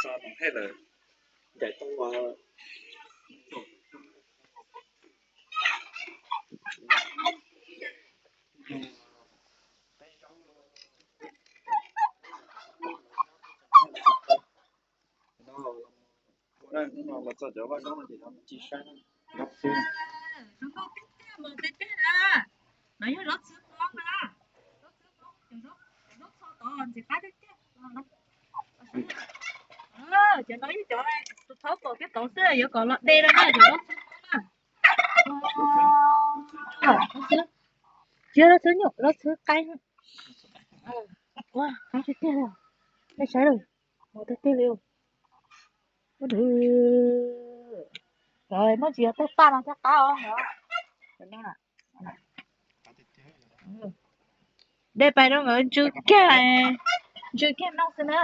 Tom hej lawm, ncaim tau ua no los txog cov vaj zaub no ces no ci saib zaub xwb. Zaub nkauj tiag tiag mas tiag tiag na. No yog zaub txhwb pob na. Zaub txhwb pob, cov zaub txho tod ntxim qab tiag tiag. Cov no yog cov tus thaub pom kiag tod xwb, yuav kom los de rau na, cov zaub txhwb pob na. Tsis yog zaub txhwb nyuam, zaub txhwb qaib. Ua, qab tiag tiag li. Nej saib, mos tiag tiag li. Ua, muab ntsis yog tej paj no thiab qab os. De pais rau nkawd ntsw kiag, ntsw kiag noj xwb na.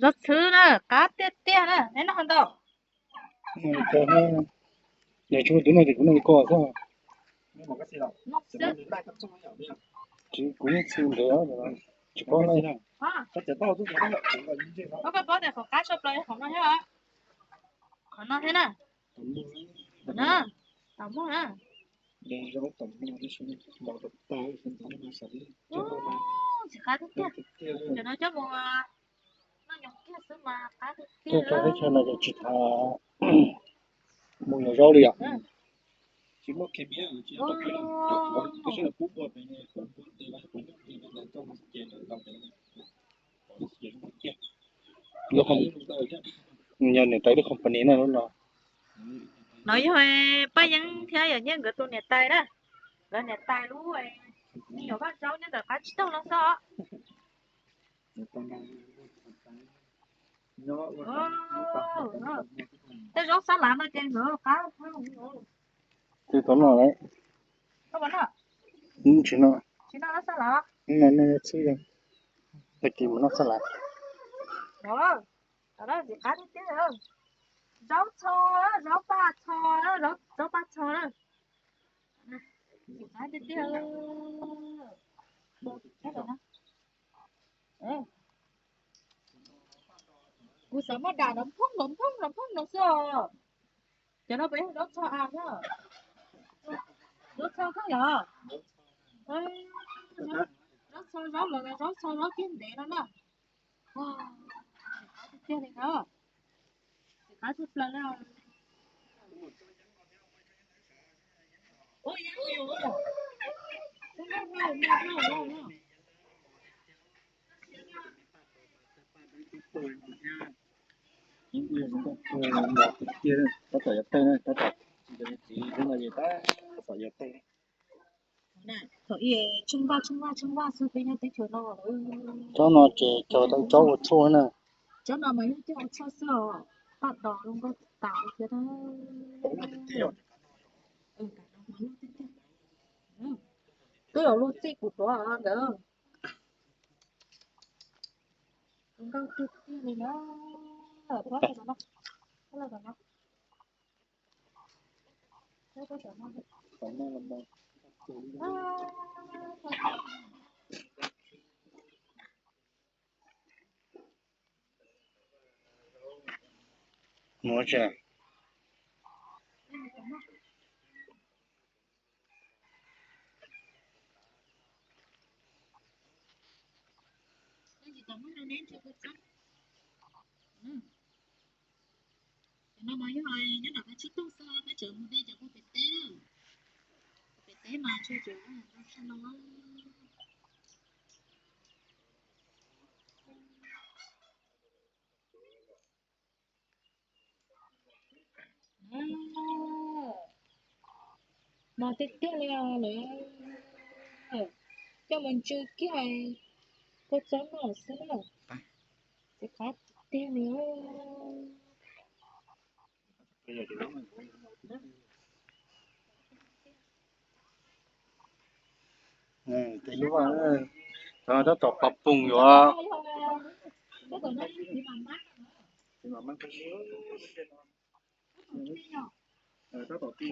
Zaub txhwb na, qab tiag tiag na, neb noj ntau. Nws tsis muaj tus no ces kuv noj li ko xwb. Tsis, kuv yeej txi ntev tsis paub na. Koj paub tias qhov qab tshaj plaws yog qhov no thiab, qhov no thiab na. Qhov no, tom muag na. Ntxim qab tiag tiag. Cov no coj mus noj nyoos kiag xwb mas qab tiag tiag. Teb chaws no ces tsis tas mus nyuam zaub li yom. Yog niam tais lub company na lub no. No yog Paj Yeeb thiab Yawm Nyiaj nkawd tus niam tais na. Nkawd niam tais lub me nyuam vaj zaub nyob ntawm qab tsib taug no xwb. Tej zaub xab lav no ces nkawd qab. Tus tod no lawm. Tsis no, tsis no, tag kis mus noj xab lav. Ntxim qab tiag tiag. Zaub txho, zaub paj txho, zaub paj txho na. Ntxim qab tiag tiag. Kuv xav muaj dam nrov nphoob nrov nphoob nrov nphoob no xwb os. Cov no puas yog zaub txho av thiab? Zaub txho koj yog? Zaub txho zaub los zaub txho zaub kiag ntev no na. Tiag li na. Qab tshaj plaws li. Tab tom yuav tawg na, tab tom txiv no es tab tom yuav tawg. Thaum ub tsheej vaj tsheej vaj tsheej vaj xwb peb nyob teb chaws no. Tsob no ces cog tau tsob ua tshuaj na. Tsob no mas yog cog ua tshuaj xwb os, paj dos zoo nkauj tas li thiab na. Twb yog luag txij kuv tuav ntawd. Zoo nkauj tiag tiag li na. Mus tsi? Cov no mas yog nyob nram qab tsib taug xwb, peb tseem mus de cov pem teb, pem teb mas tsuas tseem ua ntau tshaj no. Mos tiag tiag li os, coj mus ntsw kiag kua txob noj xwb na. Ntxim qab tiag li. Tes lub vaj, tab tom pov poog yuav.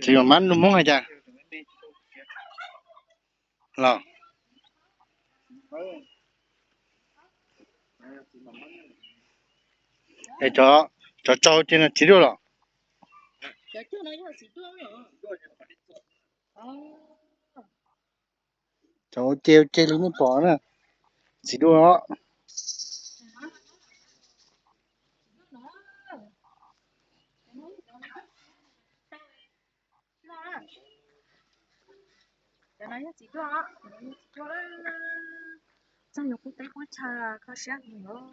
Txiv mam mab lus Hmoob hais cas los? Es cov, cov tsau ces no txiv duaj los? Cov ua ce ua ce li nej pom na, txiv duaj os. Cov no yog txiv duaj, txiv duaj, txog yus qub teb qub chaw kho siab heev os.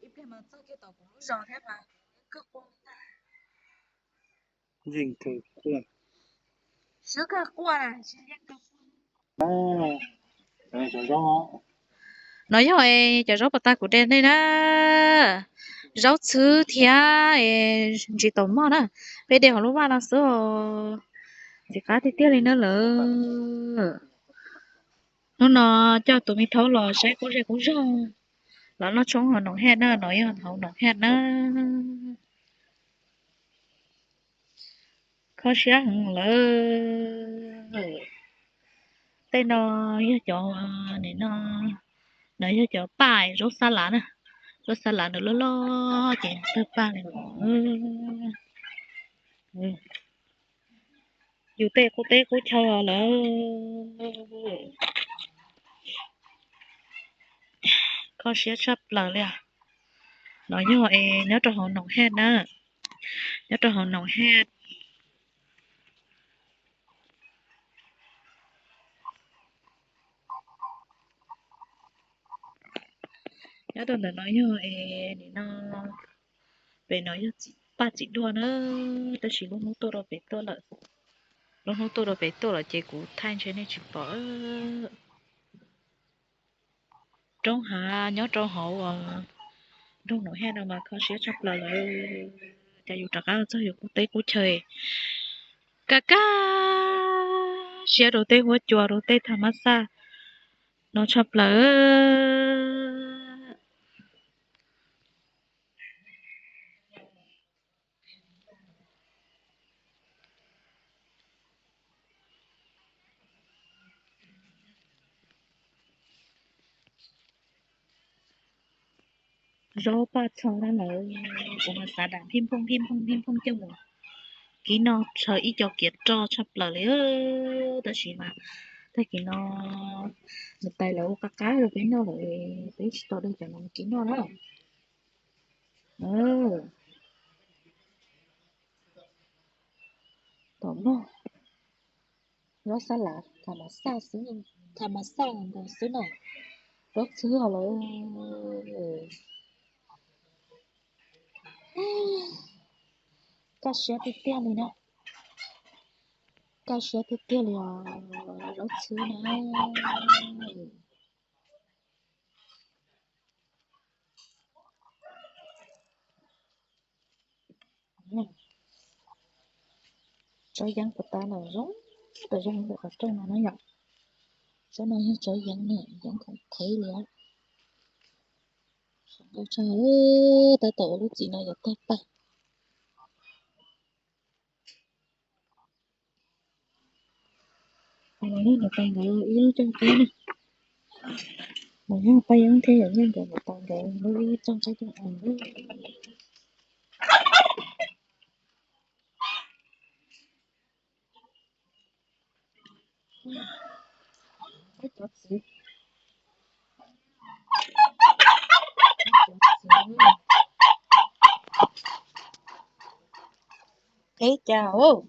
Ib pliag mas txog kiag tom kuv lub zos thiab mas yeej kawg quaj. Yeej kawg quaj. Siab kawg quaj, yeej kawg quaj. No yog cov zaub puas tag kuv de nej na. Zaub txhwb thiab ntsis taum mog na. Peb de hauv lub vaj no xwb os. Ntxim qab tiag tiag li na lawm. Hnub no coj tus me thaub los saib qub zej qub zog, los noj tshoob hauv Noom Hej na, no yog hauv Noom Hej na. Kho siab heev lawm. Tej no yog cov, nim no, no yog cov paj zaub xab lav na. Zaub xab lav nws loj loj ces tawg paj li. Yus tej qub teb qub chaw lawm. Kho siab tshaj plaws li os. No yog es nyob rau hauv Noom Hej na. Nyob rau hauv Noom Hej. Nyob rau ntawm no yog es nim no, pem no yog paj txiv duaj na, tab sis lub hnub tuaj rau pem tuaj lawm. Lub hnub tuaj rau pem tuaj lawm ces kuv thaij ntshe nej tsis pom. Roob hav nyob rau hauv nroog Noom Hej no mas kho siab tshaj plaws lawm. Ces yus rov qab txog yus qub teb qub chaw, kaj kaj siab rau tej huab cua rau tej tham mab xaj no tshaj plaws. Zaub paj txho na lawm, kuv mas xav dam phij nphooj phij nphooj phij nphooj coj mus kib noj, tshaw ib co kiav roj tshaj plaws li. Tab sis mas tag kis no niam tais lawv ua qab qab rau peb noj lawm, peb tsis tau de cov no kib noj na. Tom mog, zaub xab lav tham mas xaj xwb, tham mas xaj ntawd xwb na. Zaub txhwb os lawm. Kaj siab tiag tiag li na. Kaj siab tiag tiag li os, zaub txhwb na. Tsob yeeb puas tas no zoo, tas zoo ntawm qhov rooj no na yom. Tsob no yog tsob yeeb na, yeeb khoom thev li. Tab tom ua lub txiv no yuav tag paj. Mas yog niam tais nkawd ib lub rooj thiab na. Mas yog paj yeeb thiab yog nkawd niam tais nkawd lub ib rooj thiab. Cov txiv, qeb cas os.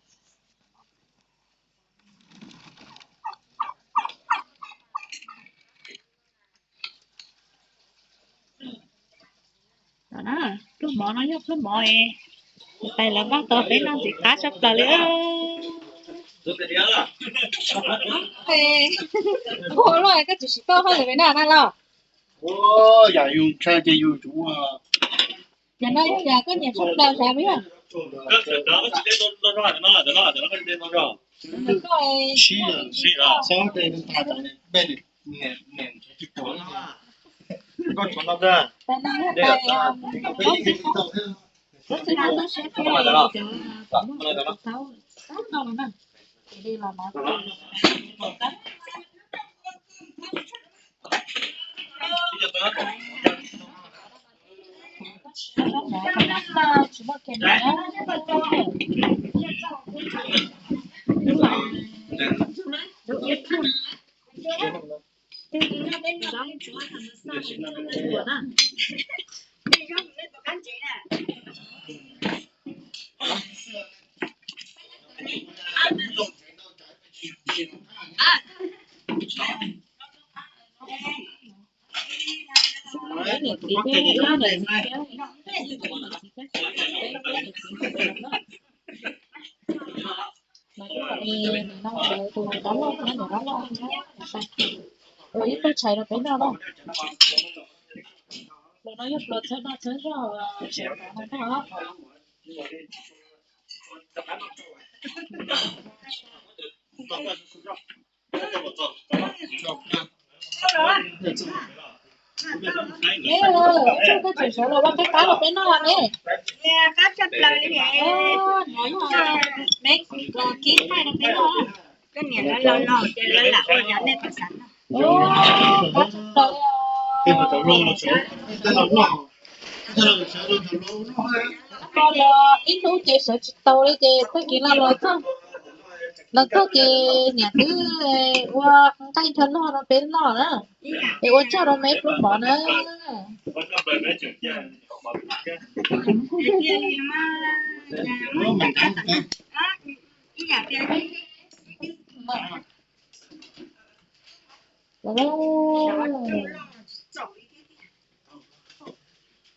Pluag mov no yog pluag mov es niam tais lawv npaj tau peb noj ntxim qab tshaj plaws li. Ua luaj koj tsis tsis tau hauj lwm peb noj na los. Yam yus ntshai ces yus tsis ua. Yam no yog yam koj nyiam tshaj plaws sav peb yog. Tus dab laug, tus dab laug, ib tug tshais rau peb noj na. Los no yog pluas txhawb noj txhawb zog, tseem noj. Koj tseem sawv los ua qab qab rau peb noj ne. Kib thaij rau peb noj. Ib hnub ces sawv tsis tau li ces tag kis no los txog, los txog ces niam twb ua nqaij ncho loj rau peb noj na, es ua tsaug rau me pluag mov na.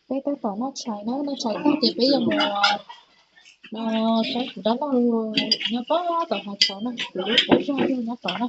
Peb tab tom noj tshais na, noj tshais tag ces peb yuav mus saib kuv dab laug nyob pem tom hav tsawv na, kuv lub qub zog yug nyob tod na.